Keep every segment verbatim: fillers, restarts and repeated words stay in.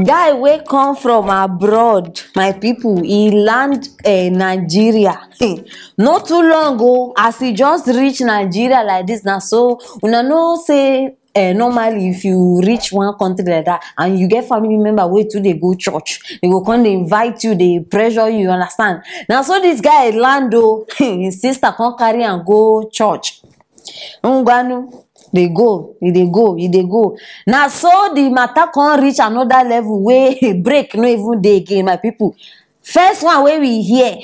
Guy wey come from abroad, my people, he land uh, Nigeria. Not too long ago, as he just reach Nigeria like this, now so una know say uh, normally if you reach one country like that and you get family member wey too dey go church, they go come dey invite you, dey pressure you, you understand? Now so this guy land o, his sister come carry am go church. Ngwanu, dey go, e dey go, e dey go. Na so the matter come reach another level wey break no even dey again, my people. First one wey we hear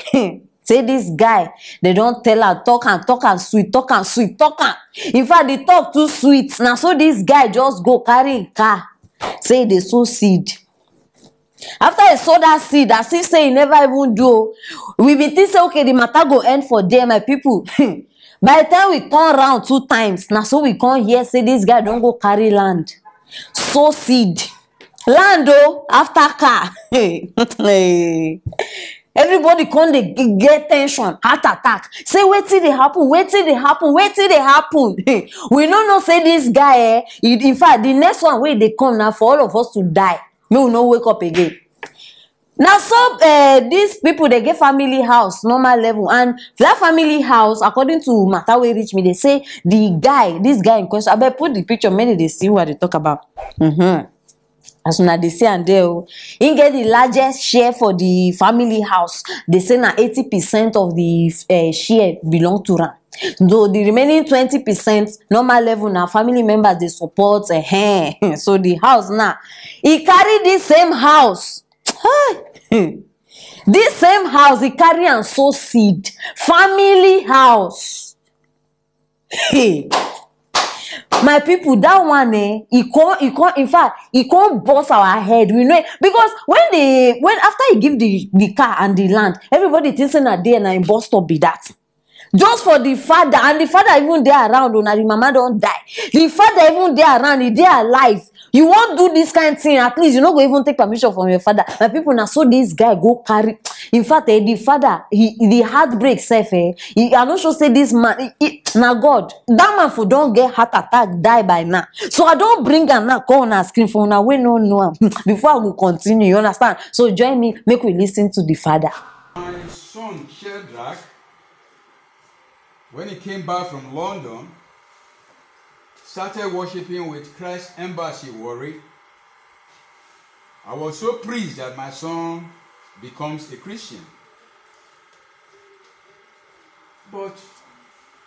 say this guy, they don tell am, talk am, talk am sweet, talk am sweet, talk am. In fact, the talk too sweet. Na so this guy just go carry him car, say e dey sow seed. After he sow that seed, as if say he never even do o, we bin think say okay, the matter go end for there, my people. By the time we turn round two times, na so we come hear say this guy don go carry land, sow seed, land o, after car. Hey, everybody come dey g- get tension, heart attack, say wetin dey happen, wetin dey happen, wetin dey happen. We no know say this guy eh, in fact, the next one wey dey come na for all of us to die, make we no wake up again. Na so uh, these people dey get family house normal level, and that family house, according to matter wey reach me, they say the guy, this guy in question, abeg put the picture, make they dey see what they talk about. Mm-hmm. As una dey see am there o, he get the largest share for the family house. They say na eighty percent of the uh, share belong to am, though the remaining twenty percent normal level na family members dey support. Uh, so the house now, he carry this same house. Hey! This same house, he carry and sow seed, family house. Hey, my people, that one eh, he come, he come. In fact, he come burst our head. We know it. Because when they, when after he give the the car and the land, everybody thinks say na there na him bus stop be that. Just for the father, and the father even there around, oh, na the mama don die. The father even there around, he there alive. You won't do this kind of thing. At least you no go even take permission from your father. My people, now so this guy go carry. In fact, eh, the father, he the heartbreak self. Eh, he, I no sure say this man. He, he, na God, that man for don't get heart attack, die by now. So I don't bring am now. Call on our screen for now. We no know am. Before I go continue, you understand? So join me, make we listen to the father. My son Shadrach, when he came back from London, started worshiping with Christ Embassy Warri. I was so pleased that my son becomes a Christian. But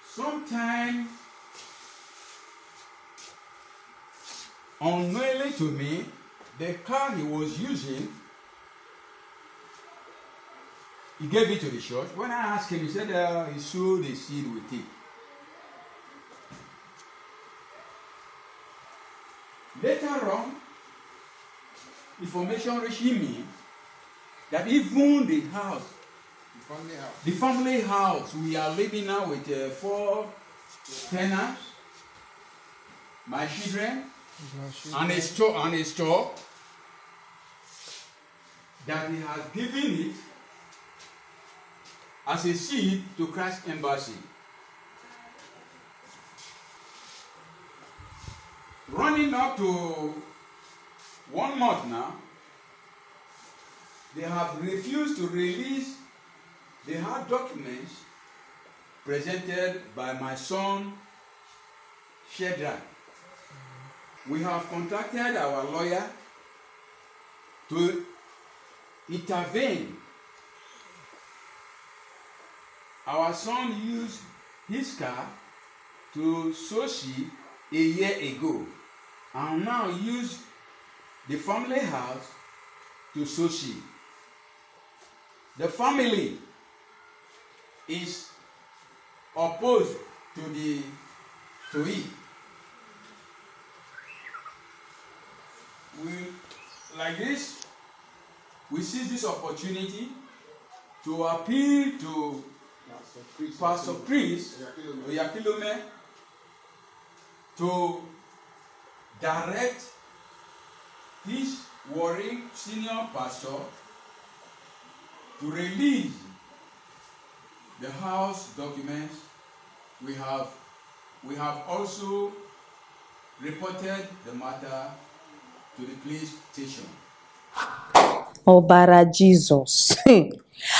sometime unknowingly to me, the car he was using, he gave it to the church. When I asked him, he said uh, he sowed a seed with it. Later on, information reached me that even the house, the family house, the family house we are living now with uh, four tenants, my children, and a store, and a store that he has given it as a seed to Christ Embassy. Running up to one month now, they have refused to release the hard documents presented by my son Shadrach. We have contacted our lawyer to intervene. Our son used his car to sow seed a year ago and now use the family house to sow seed. The family is opposed to the to it. We, like this, we seize this opportunity to appeal to Pastor Chris Oyakilome to direct this Warri senior pastor to release the house documents. We have we have also reported the matter to the police station. Obara Jesus.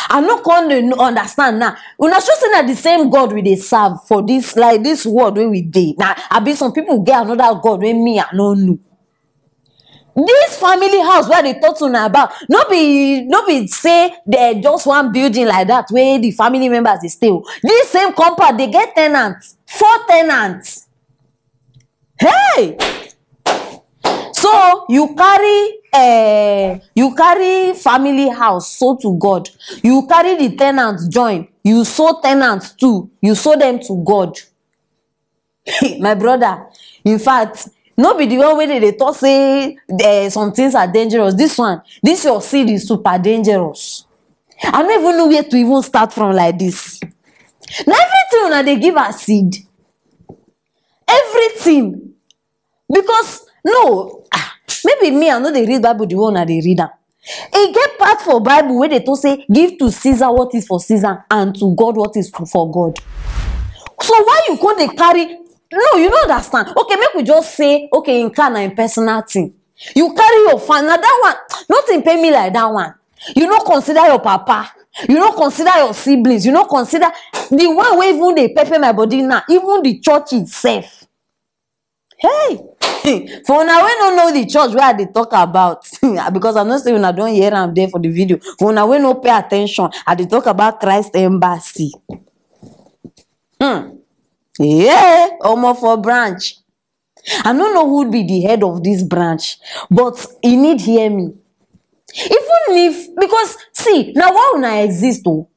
I no come dey understand now. Una sure say na the same God we dey serve for this, like, this world wey we dey. Na abi some people get another God wey me I no know. This family house wey I dey talk to una about, no be, no be say they just one building like that wey the family members dey stay o. This same compound dey get tenants, four tenants. Hey! So you carry, uh, you carry family house sold to God. You carry the tenants join. You sold tenants too. You sold them to God. My brother, in fact, no be the one wey dey dey talk say, eh, some things are dangerous. This one, this your seed is super dangerous. I no even know where to even start from like this. Na everything una dey give as seed. Everything. Because, no, ah, maybe me, I no dey read Bible the way una dey read am. E get part for Bible wey dey talk say, "Give to Caesar what is for Caesar and to God what is for God." So why you come dey carry? No, you no understand. Okay, make we just say, okay, in car na im personal thing. You carry your fan, na that one, nothing pay me like that one. You no consider your papa. You no consider your siblings. You no consider the one wey even dey pepper my body now, even the church itself. Hey! For una wey no know the church wey I dey talk about, because I know say una don hear am there for the video. For una wey no pay attention, I dey talk about Christ Embassy. Hmm. Yeah, omo for branch. I no know who be the head of this branch, but e need hear me. Even if, because see, na why una exist o.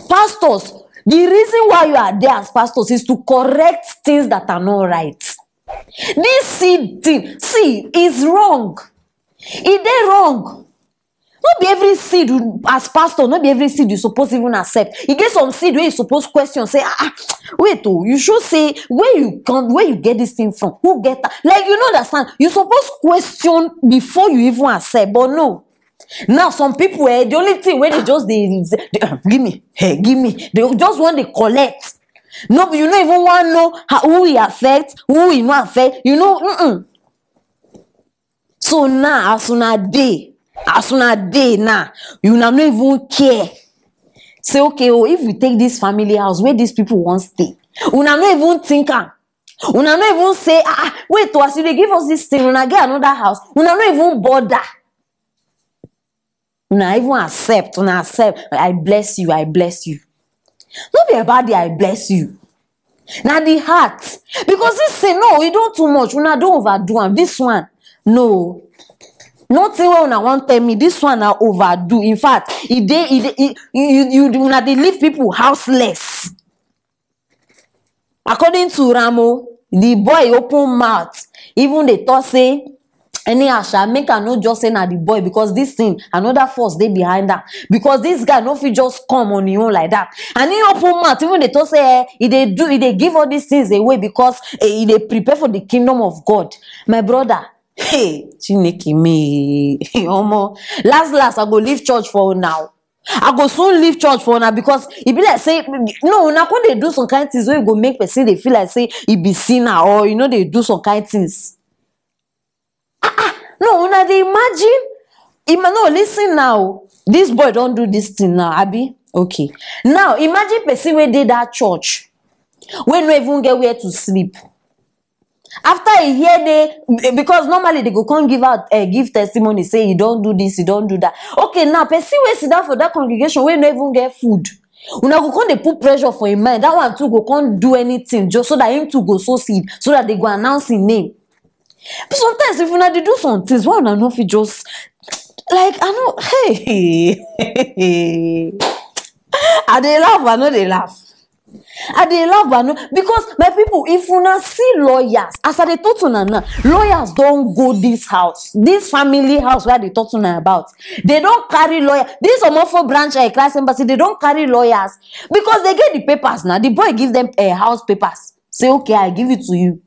Pastors, the reason why you are there as pastors is to correct things that are not right. This seed thing, see, is wrong. E dey wrong. No be every seed you, as pastor, no be every seed you suppose even accept. E get some seed wey you suppose question, say, "Ah, ah, wait o, you sure say where you come, where you get this thing from? Who get am?" Like, you no understand. You suppose question before you even accept, but no. Now some people, eh, the only thing wey dey just dey, dey, "Give me, hey, give me." They just want to collect. No, you no even want know how, who e affect, who e no affect. You know, mm-mm. So now, as una dey, as una dey now, una no even care. Say, okay o, if we take this family house where these people wan stay, una no even think am. Una no even say, "Ah, ah, wait o, as you dey give us this thing, una get another house." Una no even bother. Una even accept, una accept. "I bless you, I bless you." No be about the "I bless you." Na the heart. Because this thing, no, e don too much. Una don overdo am. This one, no. Nothing wey una wan tell me. This one na overdo. In fact, e dey, e dey, e, you, you, you, una dey leave people houseless. According to Ramo, the boy open mouth, even dey talk say, anyhow sha, make I no just say na the boy, because this thing, another force dey behind am. Because this guy no fit just come on him own like that. And he open mouth, even dey talk say, eh, he dey do, he dey give all these things away because, eh, he dey prepare for the kingdom of God. My brother, hey, Chineke me, omo, last last I go leave church for now. I go soon leave church for now because e be like say, no, una come dey do some kind things wey go make person dey feel like say e be sinner, or you know, dey do some kind things. Ah, ah, no, una dey imagine. Ima-, no, listen now. This boy don do this thing now, abi? Okay. Now, imagine person wey dey that church, wey no even get where to sleep. After e hear dey, because normally they go come give out, eh, give testimony, say, "You don do this, you don do that." Okay, now, person wey sit down for that congregation, wey no even get food, una go come dey put pressure for him mind. That one too go come do anything just so that him too go sow seed, so that they go announce him name. But sometimes, if una dey do some things, why una no fit just, like, I no, hey, I dey laugh, I no dey laugh. I dey laugh, but no, because, my people, if una see lawyers, as I dey talk to una now, lawyers don go this house, this family house wey I dey talk to una about. They don carry lawyer. This Omofo branch, eh, Christ Embassy, they don carry lawyers because they get the papers now. The boy give them, eh, house papers. Say, "Okay, I give it to you."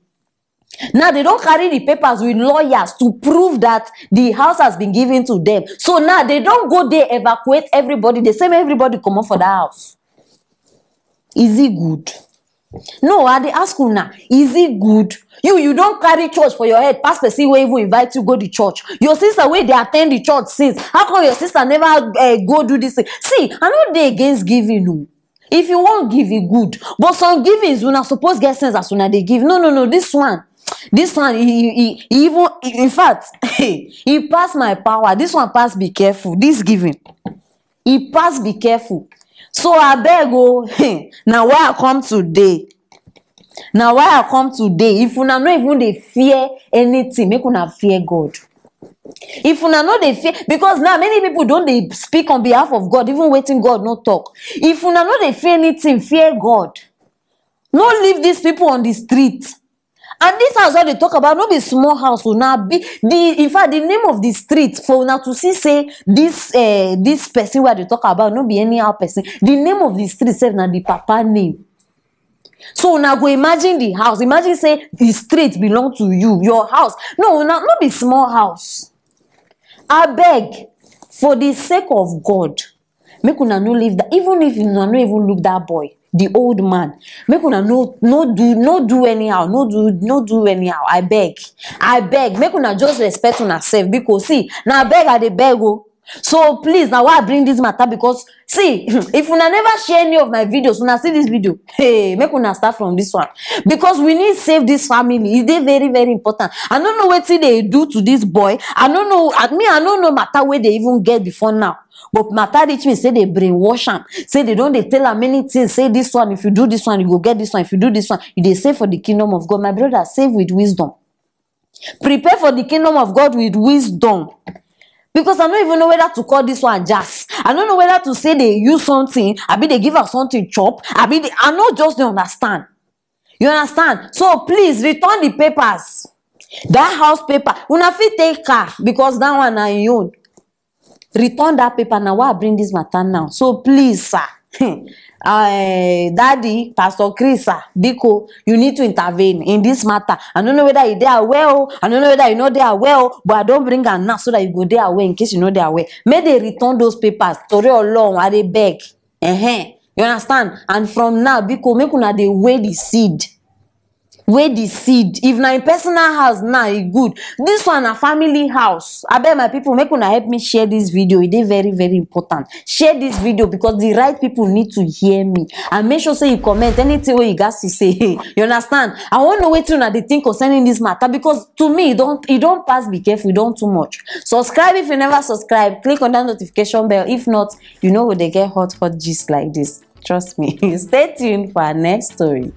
Now they don carry the papers with lawyers to prove that the house has been given to them. So now they don go there, evacuate everybody. They say make everybody comot for that house. Is it good? No, I dey ask una, is it good? You you don carry church for your head pass person wey even invite you go the church. Your sister wey dey attend the church since, how come your sister never uh, go do this thing? See, I no dey against giving o. If you wan give, e good, but some givings una suppose get sense as una dey give. No, no, no, this one, this one, e e e e even, in fact, e pass my power. This one pass be careful. This giving, e pass be careful. So abeg o, na why I come today. Na why I come today. If una no even dey fear anything, make una fear God. If una no dey fear, because now many people don dey speak on behalf of God, even wetin God no talk. If una no dey fear anything, fear God. No leave these people on the street. And this house wey dey talk about no be small house o, na big. The, in fact, the name of the street, for una to see say this uh, this person wey I dey talk about no be anyhow person. The name of the street sef na the papa name. So una go imagine the house. Imagine say the street belong to you, your house. No, una no be small house. Abeg, for the sake of God, make una no leave that. Even if una no even look that boy, the old man, make una no no do no do anyhow, no do no do anyhow. I beg, I beg, make una just respect una self, because see, na beg I dey beg o. So please, na why I bring this matter, because see, if una never share any of my videos, una see this video, hey, make una start from this one, because we need save this family. E dey very very important. I no know wetin dey do to this boy. I no know. I mean, I no know matter wey dey even get before now. But matter reach me say dey brainwash am. Say dey don dey tell am many things. Say this one, if you do this one, you go get this one. If you do this one, you dey save for the kingdom of God. My brother, save with wisdom. Prepare for the kingdom of God with wisdom. Because I no even know whether to call this one jazz. I no know whether to say dey use something, abi dey give am something chop, abi dey, I no just dey understand. You understand? So please return the papers. That house paper, una fit take car, because that one na im own. Return that paper. Na why I bring this matter now. So please, sir, uh, daddy, Pastor Chris, sir, biko, you need to intervene in this matter. I no know whether you dey aware o, I no know whether you no dey aware o, but I don bring am now so that you go dey aware in case you no dey aware. Make dey return those papers. Torí Ọlọ́run, I dey beg. Ehen. You understand? And from now, biko, make una dey weigh the seed. Weigh the seed. If na im personal house now, e good. This one na family house. Abeg, my people, make una help me share this video. E dey very very important. Share this video, because the right people need to hear me. And make sure say you comment anything wey you gats to say. You understand? I wan know wetin una dey think concerning this matter, because to me, e don e don pass be careful, e don too much. Subscribe if you never subscribe. Click on that notification bell. If not, you no go dey get hot hot gist like this. Trust me. Stay tuned for our next story.